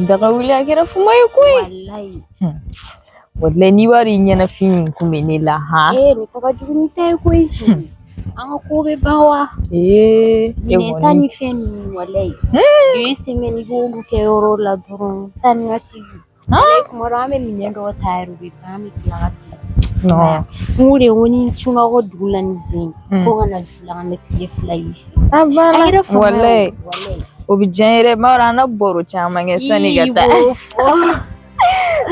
Daga wuli a kɛra fuma ye koyi. Walayi. Walayi n'i b'a dɔn i ɲɛnafin min kun bɛ ne la han. Ee nin ta ka jugu ni ta ye koyi. An ka ko bɛ ban wa? Ee e Minɛn ta kɔni. ni fɛn ninnu walayi. Deux semaines i b'olu kɛ yɔrɔ la dɔrɔn taa ni ka segin. Walayi kuma dɔ an bɛ minɛn dɔw ta yɛrɛ u bɛ ban an bɛ tila ka segin. Non. N ko de ko ni n cunna aw ka dugu la nin sen in fo ka na dugu la ka na tile 2 y'i fɛ. A A banna. kɛra fama ye o, Walayi. walayi. O bɛ diya n ye dɛ. N b'a dɔn an na baro caman kɛ sani ka I taa. b'o fɔ.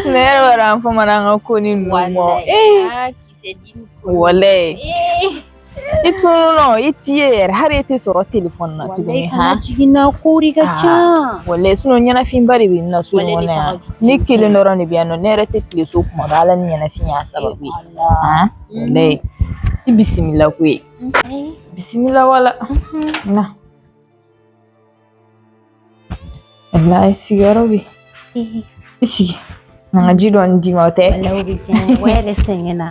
Sinon e yɛrɛ b'a dɔn an famana an ka ko ni ninnu ma. Walayi. Ee. Aa kisɛ di ni kɔni. Walayi. Ee. I tununna i t'i ye yɛrɛ hali e tɛ sɔrɔ telefɔni na Walayi tuguni kana han. jigin n na kow de ka ca. Walayi sinon ɲɛnafinba de bɛ n na so in Walayi kɔnɔ ne ta yan. ka jugu Ne ni ta kelen ye. dɔrɔn de bɛ yan nɔ ne yɛrɛ tɛ tile so kuma dɔ ala ni ɲɛnafin y'a sababu ye. Ala. Han walayi i bisimila koyi. Bisimila wala. Na. Walayi sigiyɔrɔ bɛ yen. I sigi. Na n ka ji dɔɔni d'i ma o tɛ? Walayi o bɛ diya n ye. O yɛrɛ sɛgɛnna.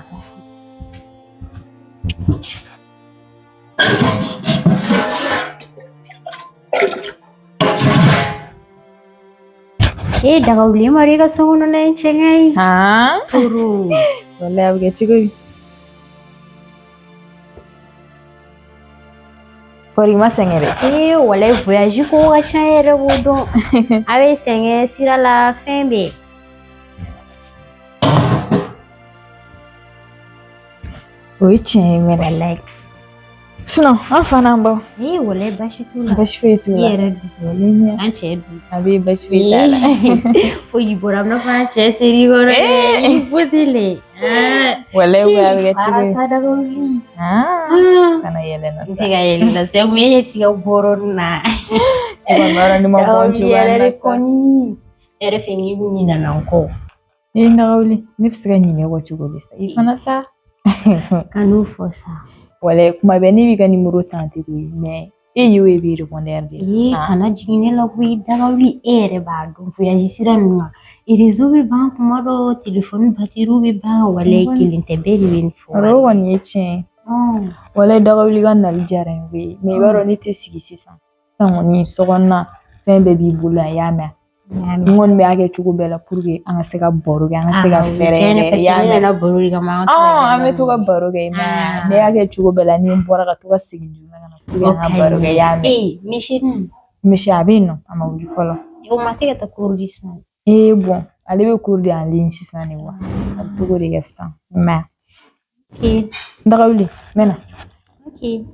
Ee daga wuli ma i ka so kɔnɔna in cɛ ka ɲi. Han. Toro. Walayi a bɛ kɛ cogo di? Kɔri i ma sɛgɛn dɛ. Ee walayi voyage ko ka ca yɛrɛ b'o dɔn. A bɛ sɛgɛn sira la fɛn bɛɛ. O ye tiɲɛ ye mɛnɛ. Walayi. Sinon an fa n'an baw. Ee walayi baasi t'u la. Baasi foyi t'u I la. yɛrɛ dun. Walayi An cɛ dun. a bɛ baasi foyi t'a la. Foyi bɔra a bɛna fɔ an cɛ ser'i kɔrɔ dɛ. I beauté le. Walayi a bɛ kɛ cogo di? Farasa daga wuli. Ah, kana yɛlɛ n na N sa. tɛ ka yɛlɛ la sa kun ye tigɛ bɔrɔ na. I kɔni b'a dɔn ne ma bɔ n Daga wuli cogoya yɛrɛ la de sa. kɔni. E yɛrɛ fɛ n'i ɲinɛna n kɔ. Ee n daga wuli ne bɛ se ka ɲinɛ kɔ cogo di sa? I fana sa. Kan'o fɔ sa. Walayi kuma bɛɛ ne b'i ka nimoro tenter koyi mais e ye o ye b'i répondeur de la. Ee kana jigin ne la koyi daga wuli e yɛrɛ b'a dɔn voyage sira ninnu kan. Réseau bɛ ban kuma dɔ telefɔni batiri bɛ ban walayi kelen tɛ bɛɛ de bɛ nin fɔ. O kɔni ye tiɲɛ ye. Walayi daga wuli ka nali diyara n ye koyi mais i b'a dɔn ne tɛ sigi sisan. Sisan kɔni so kɔnɔna fɛn bɛɛ b'i bolo yan i y'a mɛn. N kɔni bɛ a kɛ cogo bɛɛ la pour que an ka se ka baro kɛ an ka se ka fɛɛrɛ yɛrɛ i y'a mɛn. nana baro de kama an An bɛ to ka baro kɛ i m'a ye ne y'a kɛ cogo bɛɛ la ni n bɔra ka to ka segin joona ka na pour que an ka baro kɛ i y'a mɛn. Ee misi dun Misi a bɛ yen nɔ a ma wuli fɔlɔ. o ma tɛ ka taa cours di sisan. Ee bon ale bɛ cours di en ligne sisan de wa a bɛ to k'o de kɛ sisan i m'a ye. Ok. N daga wuli n bɛ na. Ok.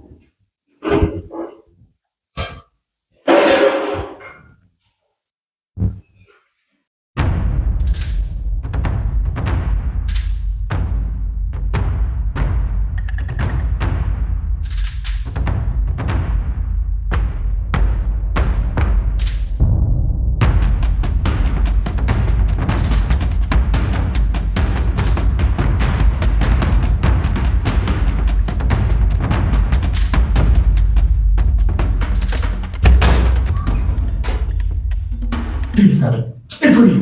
E joli.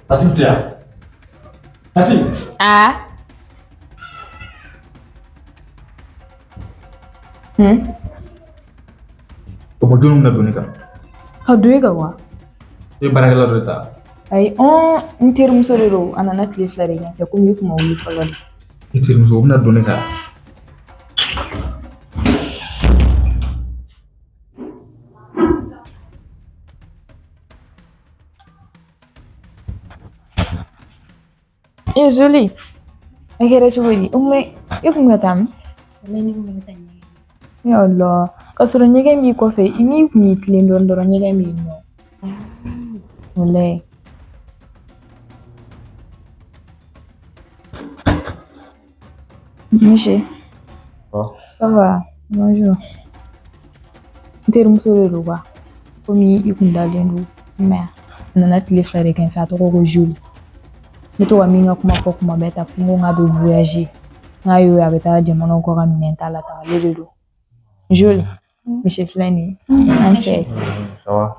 Tati tɛ yan. Tati. Aa. Hmm? O ma jɔnni bɛna don ne kan? Ka don e kan wa? E ye baarakɛla dɔ de ta. Ayi, n terimuso de don. A nana tile 2 de kɛ n fɛ komi i kun ma wuli fɔlɔ de. I terimuso o bɛna don ne kan. E Zoli, a kɛra cogo di? E kun bɛ ka taa min? Walayi ne kun bɛ ka taa ɲɛgɛn. Ya Allah, k'a sɔrɔ ɲɛgɛn b'i kɔfɛ, n'i kun y'i tilen dɔɔni dɔrɔn ɲɛgɛn b'i nɔ. Walayi. Monsieur. Ça va? Bonjour. N terimuso de don quoi. Komi i kun dalen don. I m'a ye a nana tile 2 de kɛ n fɛ a tɔgɔ ko Jules. N bɛ to ka min ka kuma fɔ kuma bɛɛ ta fo n ko k'a bɛ voyager. N'a y'o ye a bɛ taa jamanaw kɔ kan minɛn ta la tan, ale de don. Jules, monsieur filɛ nin ye. An cɛ. Ça va?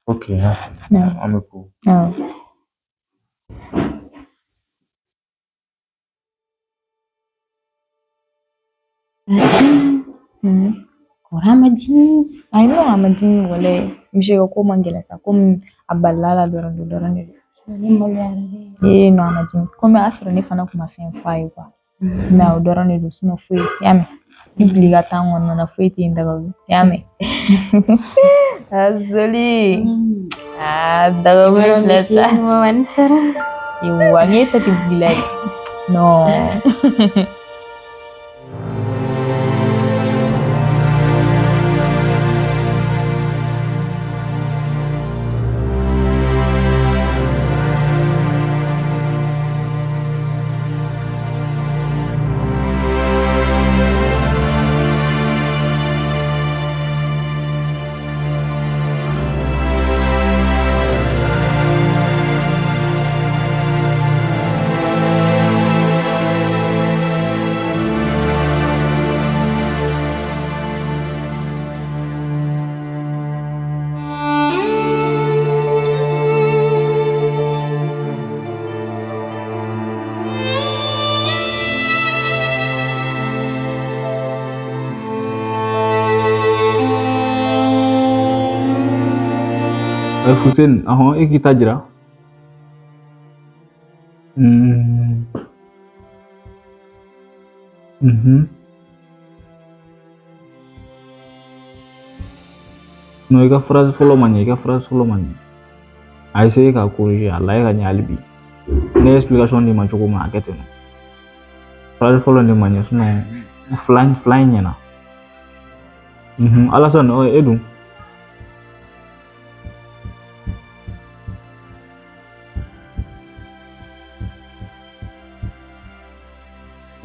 Ok, an bɛ ko. Awɔ. Kɔrɔ a ma dimi. Ayi non, a ma dimi walayi. Monsieur ka ko man gɛlɛn sa, komi a balila la dɔrɔn de dɔrɔn de don. Ne maloyara dɛ. Ee non, a ma dimi. Komi a y'a sɔrɔ ne fana kun ma fɛn fɔ a ye quoi. Mais o dɔrɔn de don, sinon foyi. I y'a mɛn? I bila i ka taa kɔnɔna na, foyi tɛ yen Dagawuli. I y'a mɛn? Azoli. Aa, Dagawuli filɛ sa. Mama sara. Wa n ta tɛ b'i la de. Non. Fuseni, ɔhɔn, e k'i ta jira. Mhm. Non, i ka phrase fɔlɔ ma ɲɛ, i ka phrase fɔlɔ ma ɲɛ. A essayer k'a corriger, a lajɛ ka ɲɛ hali bi. Ne ye explication d'i ma cogo min na, a kɛ ten nɔ. Phrase fɔlɔ de ma ɲɛ, sinon fila in ɲɛna. Mhm. Alassane, ɔ, e dun?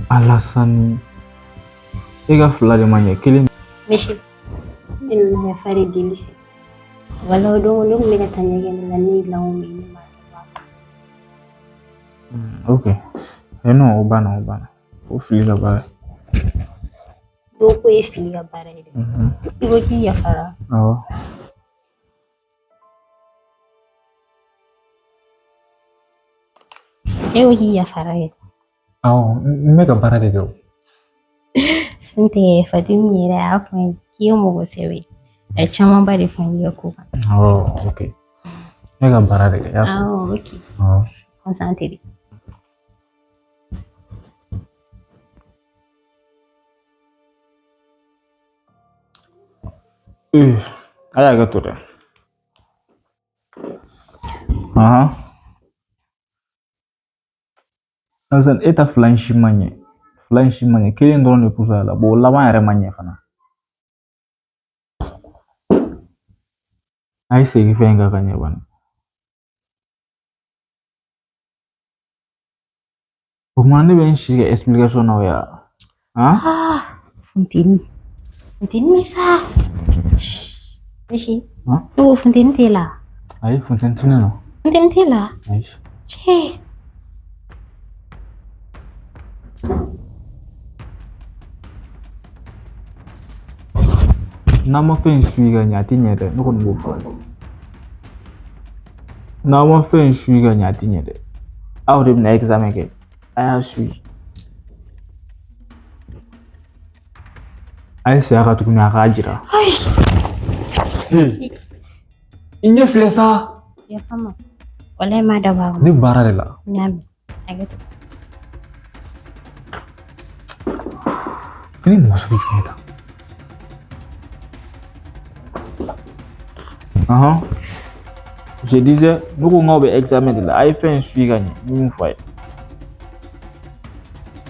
Alassane, e ka fila de ma ɲɛ, kelen. Monsieur, ne nana yafa de deli fɛ. Wala o don ne kun bɛ ka taa ɲɛgɛn la, ne ye lanw min, ne m'a dɔn. Ok. Eh non, o banna, o banna. O fili ka baara. Dɔw ko ye fili ka baara ye dɛ. I ko k'i yafara. Awɔ. E ko k'i yafara kɛ. Awɔ, n bɛ ka baara de kɛ o. N tɛ Fatimi yɛrɛ a y'a fɔ n ye k'i ye mɔgɔ sɛbɛ ye. A ye camanba de fɔ n ye i ka ko kan. Awɔ, ok. Ne ka baara de kɛ, i y'a faamu. Awɔ, ok. Awɔ. Concentré. Ee, a y'a kɛ to dɛ. Ahan. Alassane, e ta fila in si ma ɲɛ. Fila in si ma ɲɛ. Kelen dɔrɔn de pusaya la. Bon, o laban yɛrɛ ma ɲɛ fana. A ye segin fɛn in kan ka ɲɛ bani. O tuma ne bɛ n si kɛ explication na o ya. Han? Ah, funteni. Funteni bɛ sa. Monsieur, Han? ne ko funteni t'e la. Ayi, funteni tɛ ne na. Funteni t'e la. Ayi. Cɛ. N'an ma fɛn in suit ka ɲɛ, a tɛ ɲɛ dɛ. Ne kɔni b'o fɔ. N'aw ma fɛn in suit ka ɲɛ, a tɛ ɲɛ dɛ. Aw de bɛna examen kɛ. A y'a suit. A ye segin a kan tuguni a k'a jira. Hey, i ɲɛ filɛ sa. Yafa ma. Walayi ma dabɔ a kama. Ne baara de la. N y'a mɛn. Hakɛ to. I ni mɔgɔ sugu jumɛn ta? Ahan. Je disais, ne ko n k'aw bɛ examen de la. A ye fɛn in suit ka ɲɛ. N ye min fɔ a ye.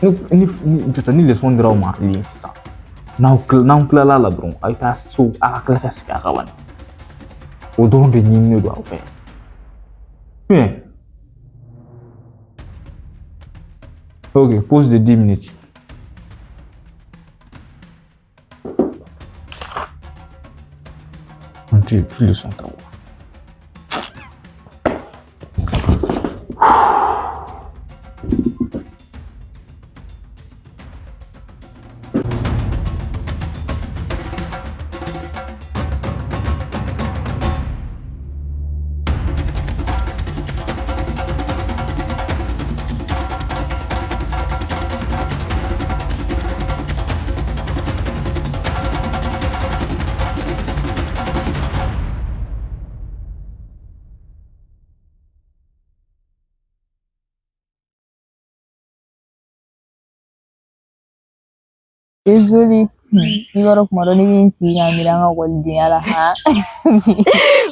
Ni ni ni ni leçon dira aw ma yen sisan. N'aw n'aw tilala la dɔrɔn, a ye taa so, a ka tila ka segin a kan bani. O dɔrɔn de ɲininen don aw fɛ. Bien. Ok, pause de 10 minutes. Tu plus leçon ta. Désolé. I b'a dɔn kuma dɔ ne bɛ n sigi ka miiri an ka ekɔlidenya la han.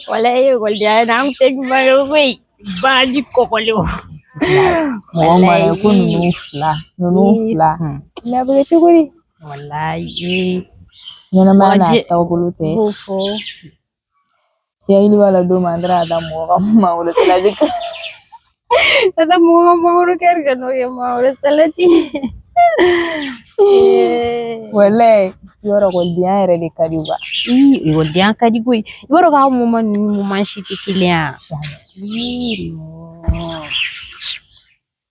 Walayi ekɔlidenya na an tɛ ɲuman ye koyi. Baji kɔgɔlenw. Mɔgɔ mara ko ninnu fila ninnu fila. Mais a bɛ kɛ cogo di? Walayi. Ɲɛnamaya n'a taabolo tɛ. I b'o fɔ. I hakili b'a la don min an taara ka taa mɔgɔ ka mangoro salati kɛ. Ka taa mɔgɔ ka mangoro kari ka n'o kɛ mangoro salati. Walayi yɔrɔ ekɔlidenya yɛrɛ de ka di wa. Ii ekɔlidenya ka di koyi. I b'a dɔn k'a moment ninnu ni moment si tɛ kelen ye wa?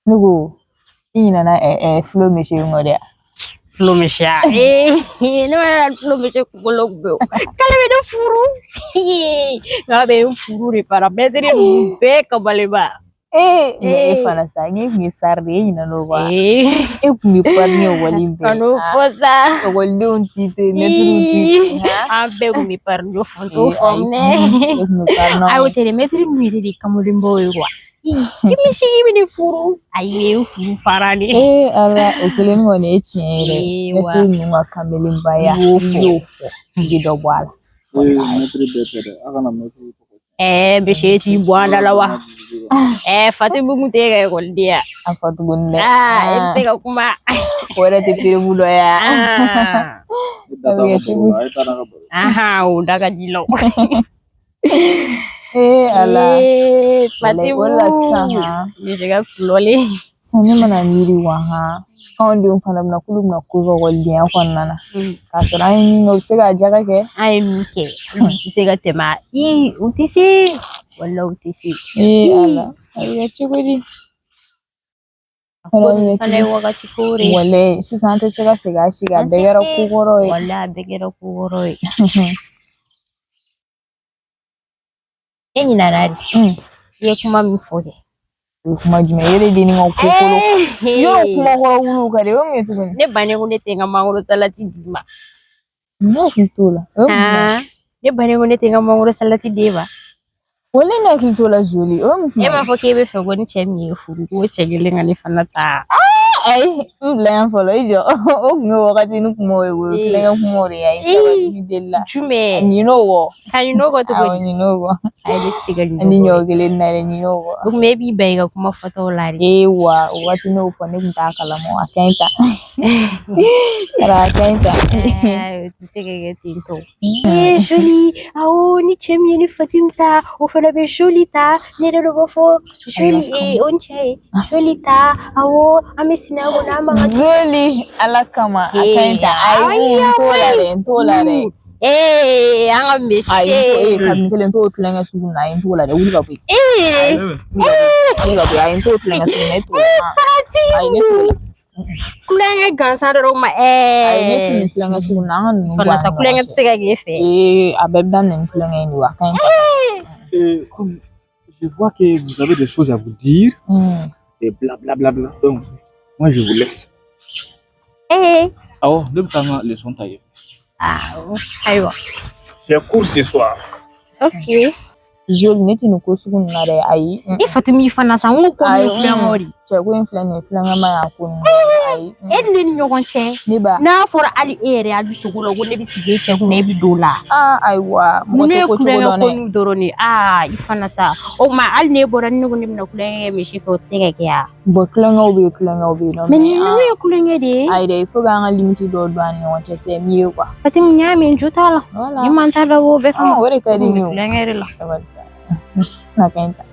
Ne ko i ɲinɛna Flo monsieur in kɔ dɛ. Flo monsieur ee ne ma Flo monsieur kunkolo kun bɛ o. K'ale bɛ ne furu. Nka bɛ n furu de fana mɛtiri ninnu bɛɛ kamalenba. Ee mais e fana sa n kun ye star de ye e ɲinɛna o kɔ wa? E kun bɛ pari ni ekɔli in bɛɛ. Ka n'o fɔ sa. Ekɔlidenw t'i to yen mɛtiriw t'i to yen. An bɛɛ kun bɛ pari n'o fɔ t'o faamu dɛ. E kun bɛ pari n'anw Ayi o ye. tɛ dɛ mɛtiri ninnu yɛrɛ de ye kamalenbaw ye quoi. I bɛ si i bɛ ne furu. Ayi ye furu fara de. Ee Ala o kelen kɔni ye tiɲɛ yɛrɛ. Ee wa. Mɛtiri ninnu ka kamalenbaya I b'o n'i fɔ. y'o fɔ i bɛ dɔ bɔ a la. Mɛtiri bɛɛ tɛ dɛ aw kana mɛtiri tɔgɔ. Ɛɛ monsieur t'i bɔ an da la wa? Ɛɛ Fatimu kun tɛ e ka ekɔliden ya? A fɔ tuguni dɛ. Aa e bɛ se ka kuma. O yɛrɛ tɛ preuve dɔ ye wa? E da t'a ka baro la, e taara ka baro. Ahan o da ka di la. Ee Ala. Ee Walayi, o de la sisan han. Monsieur ka kulɔlen. Sisan ne mana miiri wa han. Anw denw fana bɛna k'olu bɛna ko kɛ ekɔlidenya kɔnɔna na. K'a sɔrɔ an ye min kɛ u bɛ se k'a jaga kɛ. An ye min kɛ olu tɛ se ka tɛmɛ a ii u tɛ se walayi u tɛ se. Ee Ala a bɛ kɛ cogo di? A ko nin fana ye wagati ko de ye. Walayi sisan an tɛ se ka segin a si kan a bɛɛ kɛra ko kɔrɔ ye. Walayi a bɛɛ kɛra ko kɔrɔ ye. E ɲinɛna de. I ye kuma min fɔ kɛ. O ye kuma jumɛn ye? E de dennin ka ko kolo. Yɔrɔ kuma kɔrɔ wuluw ka di o ye mun ye tuguni? Ne bannen ko ne tɛ n ka mangoro salati d'i ma. Ne hakili t'o la. O ye mun ye? Ne bannen ko ne tɛ n ka mangoro salati d'e ma. Walayi ne hakili t'o la Joli. O ye mun kuma E m'a fɔ k'e bɛ fɛ ko ni cɛ min ye furu k'o cɛ kelen ka ne fana ta. Ayi n bila yan fɔlɔ i jɔ o kun ye wagati ni kumaw ye o ye tulonkɛ kumaw de ye ayi sabali ni deli la. Jumɛn? Ɲin'o kɔ. Ka ɲin'o kɔ cogo Awɔ di? ɲin'o kɔ. Ayi ne tɛ se ka ɲin'o Ni kɔ. ɲɔ kelen na dɛ ɲin'o kɔ. O tuma e b'i ban i ka kuma fɔtaw la de. Ee wa o waati n'o fɔ ne kun t'a kalama a ka ɲi ta. Kɛra a ka ɲi ta. Ayi o tɛ se ka kɛ ten tɔ. Ee Joli awɔ ni cɛ min ye ni Fatimu ta o fana bɛ Joli ta ne yɛrɛ de b'a fɔ Joli ee o ni cɛ ye Joli ta awɔ an bɛ sinaya kɔnɔ an b'an ka. Joli Ala kama a ka ɲi ta ayi n t'o la dɛ n t'o la dɛ. Ee an ka Ayi monsieur. ee kabini kelen n t'o tulonkɛ sugu na ayi n t'o la dɛ wuli ka bɔ yen. Ee Wuli ka bɔ yen ayi n t'o tulonkɛ sugu na e t'o la. Ayi ne t'o la. Kulonkɛ gansan dɔrɔn ma Ayi ne tɛ nin ɛɛ. tulonkɛ sugu na an ka ninnu bɔ Fana an sa ni kulonkɛ ɲɔgɔn tɛ cɛ. se ka k'e fɛ. Ee a bɛɛ bɛ daminɛ ni tulonkɛ in de wa a ka ɲi. Comme je vois que vous avez des choses à vous dire et blablabla. Bla, bla. Donc, moi, je vous laisse. Ee. Awɔ ne bɛ taa n ka leçon ta yen. Awɔ ayiwa. J'ai cours ce soir. Ok. Joli ne tɛ nin ko sugu ninnu na dɛ ayi. I Fatimu i fana sa n ko ko Ayi, nin ye kulonkɛw de ye. Cɛ ko in filɛ nin ye tulonkɛ ma ɲi a ko ninnu ayi. E ni ne ni ɲɔgɔn cɛ. Ne ba. N'a fɔra hali e yɛrɛ hali sogo la ko ne bɛ sigi e cɛ kunna e bɛ don o la. Aa ayiwa mɔgɔ Ninnu tɛ ye ko cogo kulonkɛ dɔn ko dɛ. ninnu dɔrɔn de ye aa i fana sa o tuma hali n'e bɔra ni ne ko ne bɛna kulonkɛ kɛ misi fɛ o tɛ se ka kɛ ya. Bon tulonkɛw bɛ yen tulonkɛw bɛ yen nɔ. Mais ninnu ye kulonkɛ de ye. Ayi dɛ il faut k'an ka limite dɔw don an ni ɲɔgɔn cɛ c'est mieux quoi. Fatimu n y'a mɛn n jo t'a la. Voilà. Ni man t'a dabɔ o bɛɛ kama. O de ka di ne ye o. Kulonkɛ de la. Sabali sa. A ka ɲi ta.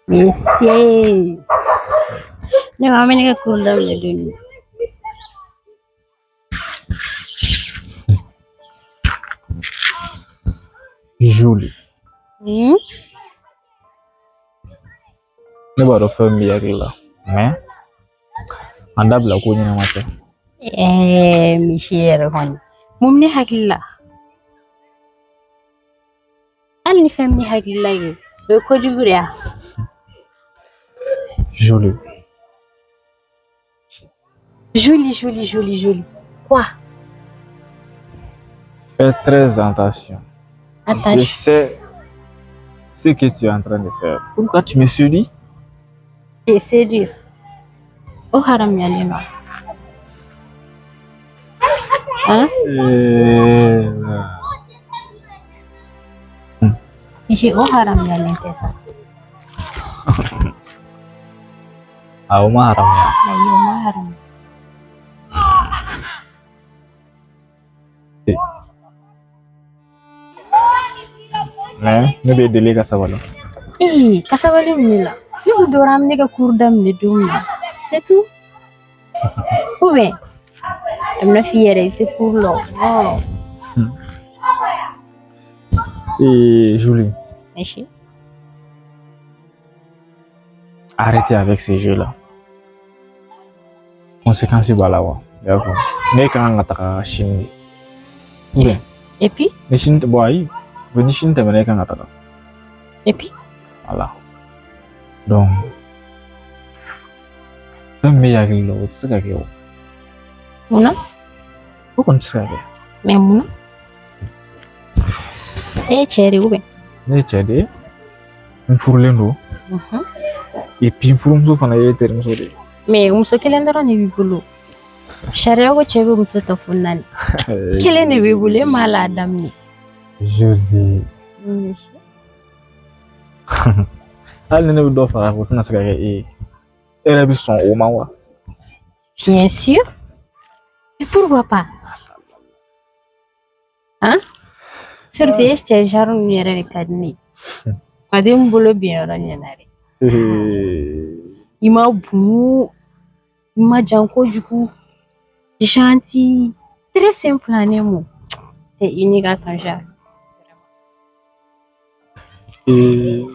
Monsieur. Ne ko an bɛ ne ka cours daminɛ don min. Julie. Hmm? Ne b'a dɔn fɛn min b'i hakili la mais an dabila ko ɲɛnama tɛ. Ɛɛ monsieur yɛrɛ kɔni. Mun bɛ ne hakili la? Hali ni fɛn bɛ ne hakili la kɛ, o ye kojugu de ye wa? Julie. Julie, Julie, Julie, Julie. Quoi? Fais très attention. Je Attention. sais ce que tu es en train de faire. Pourquoi tu me séduis? Te séduire. O haramuyalen don. Hein? Monsieur, o haramuyalen tɛ sa. A o ma haramuya. Ayi, o ma haramu. Mais ne b'e deli ka sabali. Ee, ka sabali mun de la? Ne ko dɔrɔn an bɛ ne ka cours daminɛ don min na. C'est tout. Ou bien, a bɛna f'i yɛrɛ i bɛ se cours la o. Non. Et Julie, Monsieur. arrêtez avec ces jeux-là. Conséquence b'a la wa. I y'a faamu. Ne ka kan ka taga sini de. Ou bien, Et puis? ni sini bon ayi, ni sini tɛmɛna e kan ka taga. Et puis? Voilà. Donc, fɛn min bɛ hakili la o tɛ se ka kɛ o. Mun na? O kɔni tɛ se ka kɛ. Mais mun na? E ye cɛ de ye ou bien? Ne ye cɛ de ye. N furulen don. Et puis n furumuso fana ye terimuso de ye. Mais muso kelen dɔrɔn de b'i bolo. Sariya ko cɛ bɛ muso ta fo naani. Kelen de b'i bolo, e m'a la daminɛ. Julie. Monsieur. Hali ni ne bɛ dɔ fara a kan o tɛna se ka kɛ e ye. E yɛrɛ bɛ sɔn o ma wa? Bien sûr. Mais pourquoi pas? Hein? Surtout e cɛ genre ninnu yɛrɛ de ka di ne ye. A tɛ n bolo bin yɔrɔ ɲɛna dɛ. I ma bon, i ma jan kojugu. Gentil, très simple en un mot. T'es unique à ton genre. Et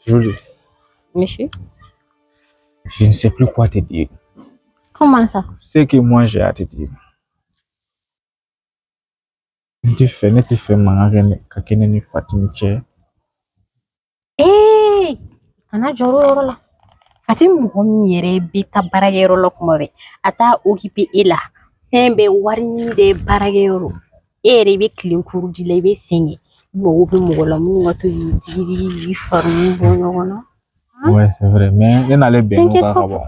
Julie, Monsieur, je ne sais plus quoi te dire. comment ça? Ce que moi j'ai à te dire. N tɛ fɛ ne tɛ fɛ mankan kɛ ne ka kɛ ne ni Fatimi cɛ. Ee, kana jɔrɔ o yɔrɔ la. Fati mɔgɔ min yɛrɛ bɛ taa baarakɛyɔrɔ la kuma bɛɛ, a t'a occupé e la. Fɛn bɛɛ wari ɲini de ye baarakɛyɔrɔ. E yɛrɛ i bɛ tilen kuru ji la, i bɛ sɛgɛn. I mago bɛ mɔgɔ la minnu ka to k'i digi digi k'i fariw bɔ ɲɔgɔn na. Ouais, c'est vrai, mais ne n'ale bɛn n'o T'inquiète kan pas. ka bɔ.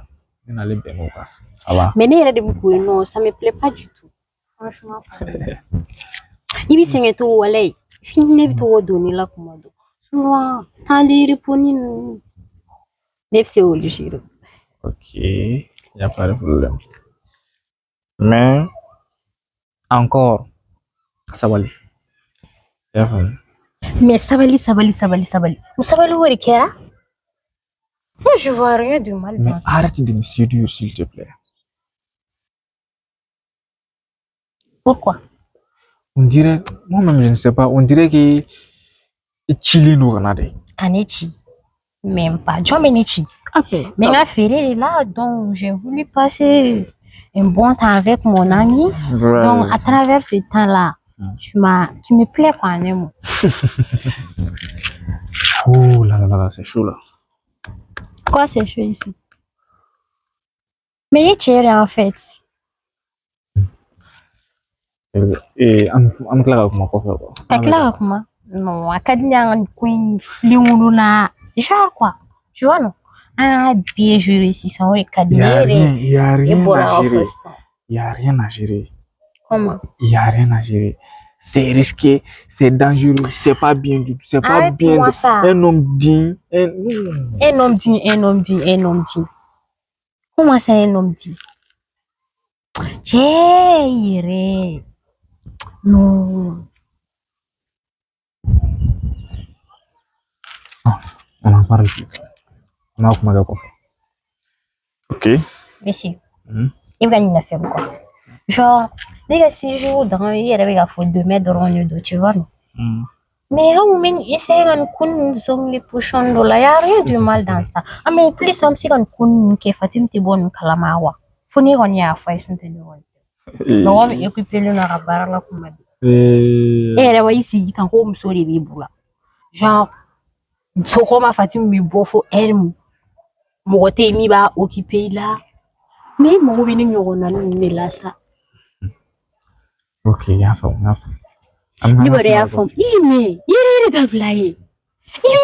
Ne n'ale bɛn n'o kan. Ça va. Mais ne yɛrɛ de bɛ k'o ye nɔ, ça me plaît pas du tout. Franchement. I bɛ sɛgɛn cogo walayi. F'i ne bɛ to k'o don ne la kuma dɔ. Souvent, temps de repos ninnu, ne bɛ se k'olu gérer. Ok, il n'y a pas de problème. Mais encore, sabali. I y'a faamu. Mais sabali, sabali, sabali, sabali. O sabali o de kɛra? Moi, je vois rien de mal Mais dans ça. arrête de me séduire, s'il te plaît. Pourquoi? On dirait, moi-même, je ne sais pas, on dirait que cilen don ka na de. Ka ne ci. Même pas. Jɔn bɛ ne ci? Mais n ka feere de la, donc j'ai voulu passer un bon temps avec mon ami. Donc, à travers ce temps-là, tu me plais quoi, en un mot. Oh là là là là, c'est chaud là. Quoi, c'est chaud ici? Mais il est chéri en fait. Et an bɛ tila ka kuma kɔfɛ quoi. Ka tila ka kuma? Non, a ka di ne ye an ka nin ko in fili ŋunu na. Genre quoi? Tu vois non? An y'a bien gérer sisan, o de ka di Il y ne a yɛrɛ. rien, il y a E rien bɔra à k'a fɔ gérer. sisan. Il y a rien à gérer. Comment? Il y a rien à gérer. C'est risqué, c'est dangereux, c'est pas bien du tout, c'est pas bien. Arrête-moi ça. Un homme digne, un... non. Un homme digne, un homme digne, un homme digne. Comment ça, un homme digne? Cɛ yɛrɛ. Non. On en parle plus. An b'a kuma kɛ kɔfɛ. Ok. Monsieur, i bɛ ka ɲinɛ fɛn min kɔ. Genre, ne ka séjour dɔrɔn i yɛrɛ bɛ k'a fɔ demain dɔrɔn de don, tu vois non? Mais an kun bɛ nin essayer ka nin ko ninnu zongli position dɔ la, y a rien de mal dans ça. An bɛ plus an bɛ se ka nin ko ninnu kɛ Fatim tɛ bɔ nin kalama wa? Fo ne kɔni y'a fɔ a ye sinon ne kɔni tɛ. Mɔgɔ min occupé len don a ka baara la kuma bɛɛ. E yɛrɛ b'i sigi tan ko muso de b'i bolo. Genre, sɔgɔma Fatim bɛ bɔ fo heure min, mɔgɔ tɛ yen min b'a occupé i la. Mais i mago bɛ ne ɲɔgɔnna ninnu de la sa. Ok, n y'a faamu, n y'a faamu. Ne b'a dɔn i y'a faamu. I mais i yɛrɛ yɛrɛ dabila ye. I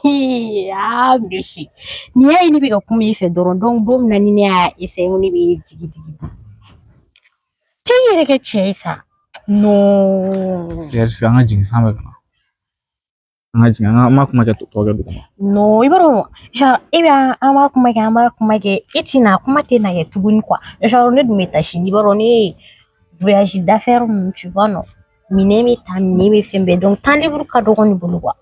mi aa monsieur. N'i y'a ye ne bɛ ka kuma i fɛ dɔrɔn donc don min na ni ne y'a essayer ko ne bɛ digi digi. Cɛ i yɛrɛ kɛ cɛ ye sa. Non. C'est an ka jigin sanfɛ ka na. An ka jigin, an b'a kuma kɛ tɔ kɛ duguma. Non, i b'a dɔn genre e bɛ an b'a kuma kɛ an b'a kuma kɛ e tɛna kuma tɛ na kɛ tuguni quoi. Genre ne dun bɛ taa sini i b'a dɔn ne ye voyage d'affaires ninnu tu vois non. Minɛn bɛ ta minɛn bɛ fɛn bɛɛ donc temps libre ka dɔgɔ ne bolo quoi.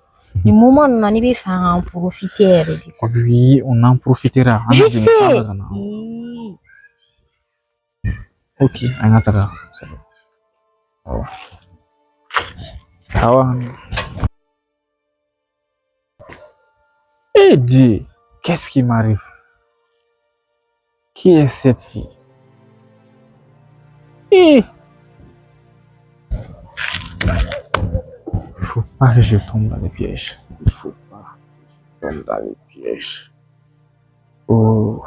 Nin moment ninnu na ne bɛ fɛ an k'an profiter yɛrɛ de. Oui, on en profitera. An Je ka jigin sanfɛ sais. ka na. Ok, an ka taga. Awɔ. Awɔ. Eh Dieu, qu'est-ce qui m'arrive? Qui est cette fille? Eh! Il faut pas que je tombe dans les pièges. Il faut pas que je tombe dans les pièges. Oh.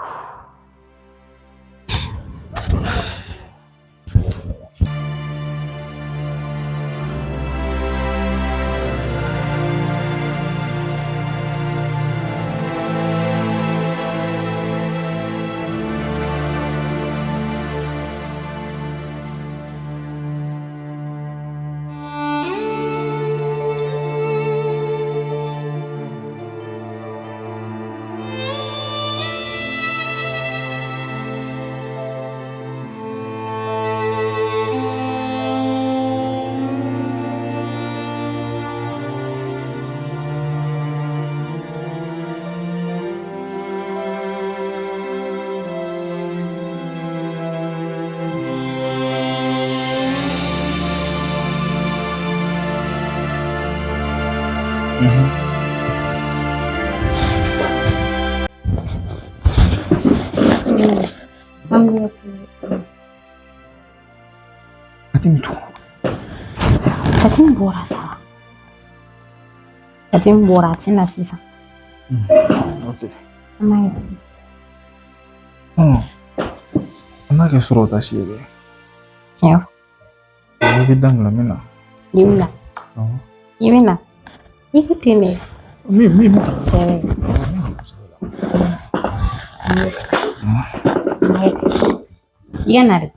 Fatim to. Fatim bɔra sa. Fatim bɔra a tɛ na sisan. Ok. An b'a ye. An b'a kɛ sɔrɔ ta si ye dɛ. Tiɲɛ fɔ. I bɛ daminɛ min na. I bɛ na. I bɛ na. I ko ten dɛ. Min min. Sɛbɛ. I ka na dɛ.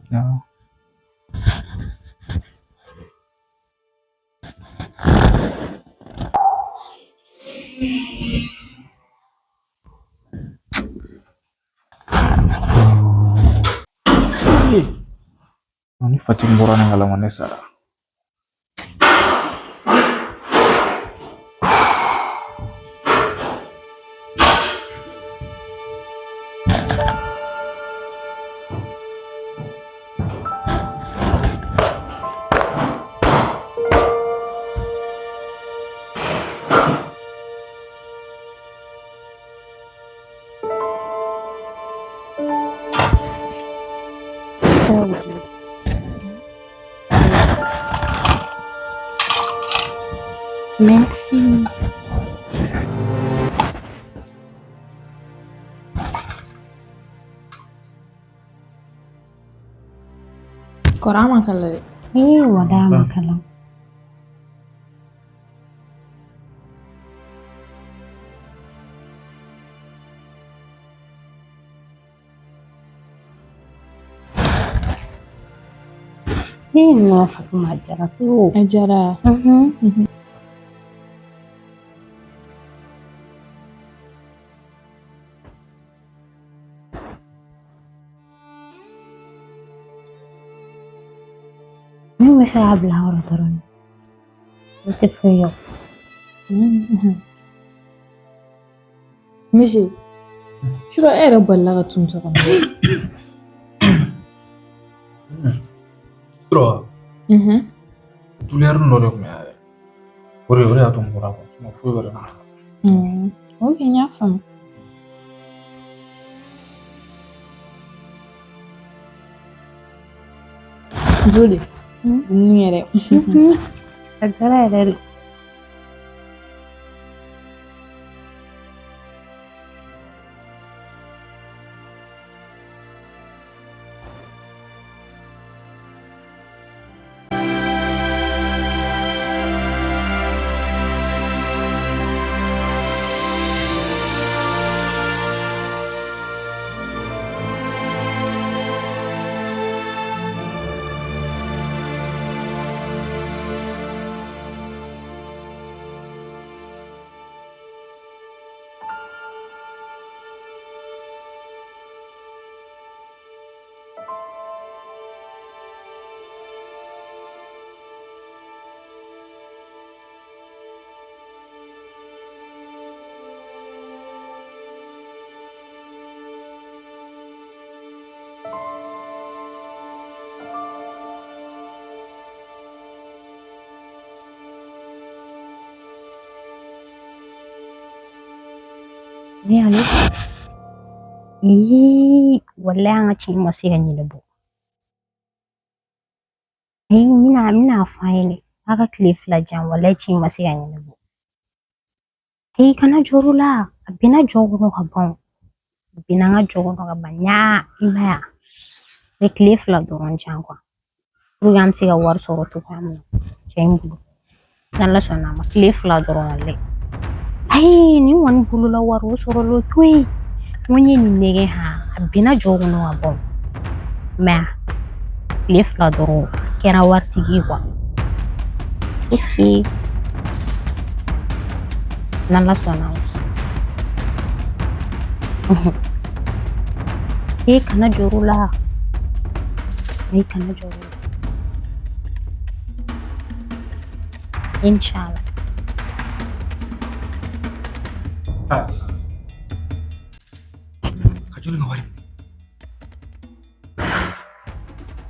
Ni Fatim bɔra ne kalama ne sara. Merci. Kɔrɔ an ma kala dɛ. Eh, wada ma kala. Eh, non, Fatuma a diyara trop. A diyara. Ne bɛ fɛ k'a bila yɔrɔ dɔrɔn. Ne tɛ foyi ye. Monsieur, Surɔ e yɛrɛ balila ka tun so kɔnɔ. Surɔ, douleur dɔ de tun bɛ yan dɛ. O de y'a to n bɔra quoi. Sinon foyi wɛrɛ tun tɛ. Ok, n y'a faamu. Joli, dumuni yɛrɛ. A diyara yɛrɛ de. Ne y'ale. Ii, wallahi an ka cɛ ma se ka ɲɛnabɔ. Ayi, n bɛna fɔ a ɲɛnɛ. A ka tile 2 jan, wallahi cɛ ma se ka ɲɛnabɔ. Ayi, kana jɔr'o la. A bɛnna jɔ kɔnɔ ka ban. A bɛnna an ka jɔ kɔnɔ ka ban. Ɲa, i ma ye wa? Ni tile 2 dɔrɔn jan quoi. Pour que an bɛ se ka wari sɔrɔ cogoya min na cɛ in bolo. N'Ala sɔnna a ma, tile 2 dɔrɔn wallahi. Ayi, nin kɔni bolola wari o sɔrɔla o to yen. N ko n ye nin nɛgɛ han, a bɛnna jɔ kɔnɔ ka ban. Mais tile 2 dɔrɔn kɛra waritigi ye quoi. Ok. N'Ala sɔnna a ma. E kana jɔr'o la. E kana jɔr'o la. Inshallah. Ah. Ka joli ka wari minɛ.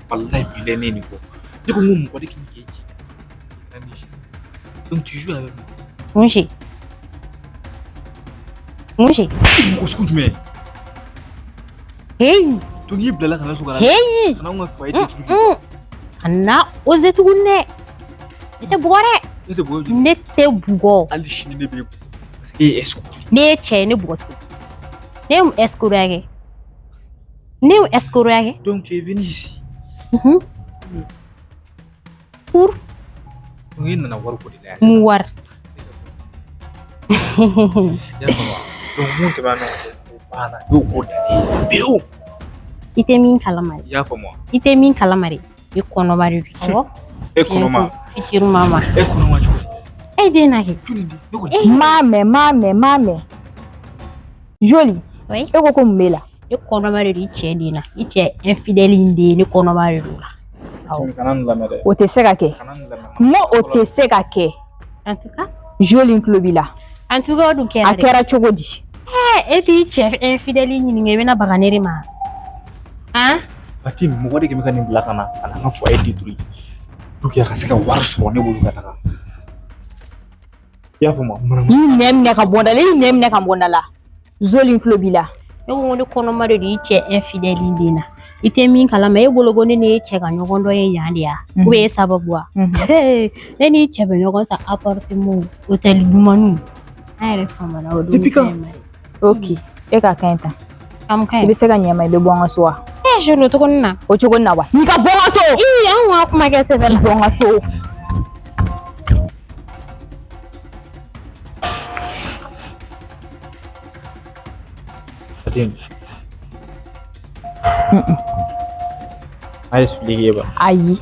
Wallahi bilahi ne ye nin fɔ. Ne ko n ko mɔgɔ de k'i k'e ci. Donc tu joues avec moi. Mun si? Mun si? Mɔgɔ sugu jumɛn? Hey! Donc i bilala ka na so ka na. Hey! Ka na anw ka foyer détruire. Kana oser tuguni dɛ. Ne tɛ bugɔ dɛ. Ne tɛ bugɔ. Ne tɛ bugɔ. Hali sini ne b'e bugɔ. Parce que e ye escroc. Ne ye cɛ ye, ne bugɔ cogo. Ne ye mun escroc kɛ? Ne ye escroc kɛ? Donc tu es venu ici. Pour? Donc i nana wari ko de la yan. Mun wari? I y'a faamu wa? Donc mun tɛmɛna ɲɔgɔn cɛ o banna. I y'o ko dannen ye pewu. I tɛ min kalama de. I y'a faamu wa? I tɛ min kalama de. I kɔnɔma de don. Awɔ. E kɔnɔma. Future mama. E kɔnɔma cogo di? E den na kɛ. Joli de? Ne kɔni. M'a mɛn, m'a mɛn, m'a mɛn. Joli, Oui. e ko ko mun b'e la? Ne kɔnɔma de don i cɛ den na. I cɛ infidèle in de ye ne kɔnɔma de don la. Awɔ. Kana nin lamɛn dɛ. O tɛ se ka kɛ. Kana nin lamɛn. N ko o tɛ se ka kɛ. En tout cas. Joli n tulo b'i la. En tout cas o dun kɛra A dɛ. kɛra cogo di? E t'i cɛ infidèle ɲininka i bɛna baga ne de ma. Han? Fati mɔgɔ de bɛ ka nin bila ka na ka na an ka foyer détruire. Pour que a ka se ka wari sɔrɔ ne bolo ka taga. I y'a faamu wa? I nɛn minɛ ka bɔ n da la, i nɛn minɛ ka bɔ n da la. Zoli n tulo b'i la. Ne ko ne kɔnɔma de don i cɛ infidèle in den na. I tɛ min kalama e bolo ko ne n'e cɛ ka ɲɔgɔn dɔn ye yan de ya. Ou bien e sababu wa? Ne n'i cɛ bɛ ɲɔgɔn ta appartement hôtel dumanniw. An yɛrɛ famana o don. Depuis quand? Ok, e ka kan tan. Am ka I ɲi. bɛ se ka ɲɛ ma i bɛ bɔ n ka so wa? E Jolo cogo nin na. O cogo nin na wa? N'i ka bɔ n ka so! Ii an ka kuma kɛ sɛbɛ la. Bɔ n ka so! Fati. A expliquer ba. Ayi.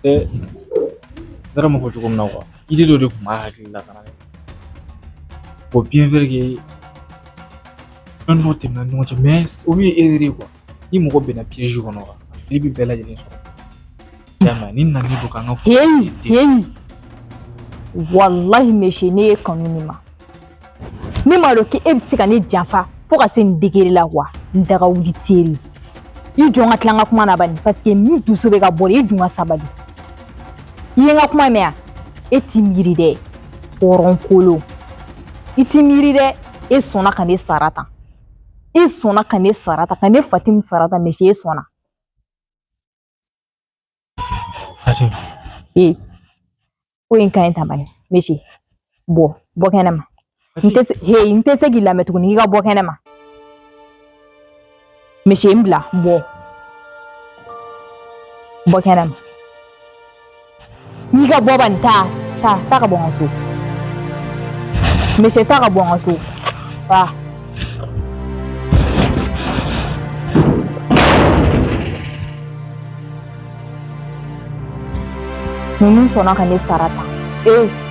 Ne yɛrɛ ma fɔ cogo min na quoi. Idée dɔ de tun b'a hakili la ka na ne. Bon bien vrai que fɛn dɔw tɛmɛna ni ɲɔgɔn cɛ mais olu ye erreur ye quoi. Ni mɔgɔ bɛnna piège kɔnɔ quoi, a fili bɛ bɛɛ lajɛlen sɔrɔ. I y'a mɛn ni nalen don k'an ka Heyi, heyi. Walahi monsieur, ne ye kanu nin ma. Ne m'a dɔn k'e bɛ se ka ne janfa fo ka se nin degré la quoi. N daga wuli teri. I jɔ n ka tila n ka kuma na bani parce que min dusu bɛ ka bɔ de, i dun ka sabali. I ye n ka kuma mɛn wa? E t'i miiri dɛ. Hɔrɔn kolon. I t'i miiri dɛ. E sɔnna ka ne sara tan. E sɔnna ka ne sara tan, ka ne Fatimu sara tan, monsieur, e sɔnna. Fatim. Ee, ko in ka ɲi tan bani, monsieur. Bɔ, bɔ kɛnɛ ma. N tɛ se, he, n tɛ se k'i lamɛn tuguni, i ka bɔ kɛnɛ ma. Monsieur, n bila, bɔ. Bɔ kɛnɛ ma. N'i ka bɔ bani, taa, taa, taa ka bɔ n ka so. Monsieur, taa ka bɔ n ka so. Taa. Ninnu sɔnna ka ne sara ta. Ee.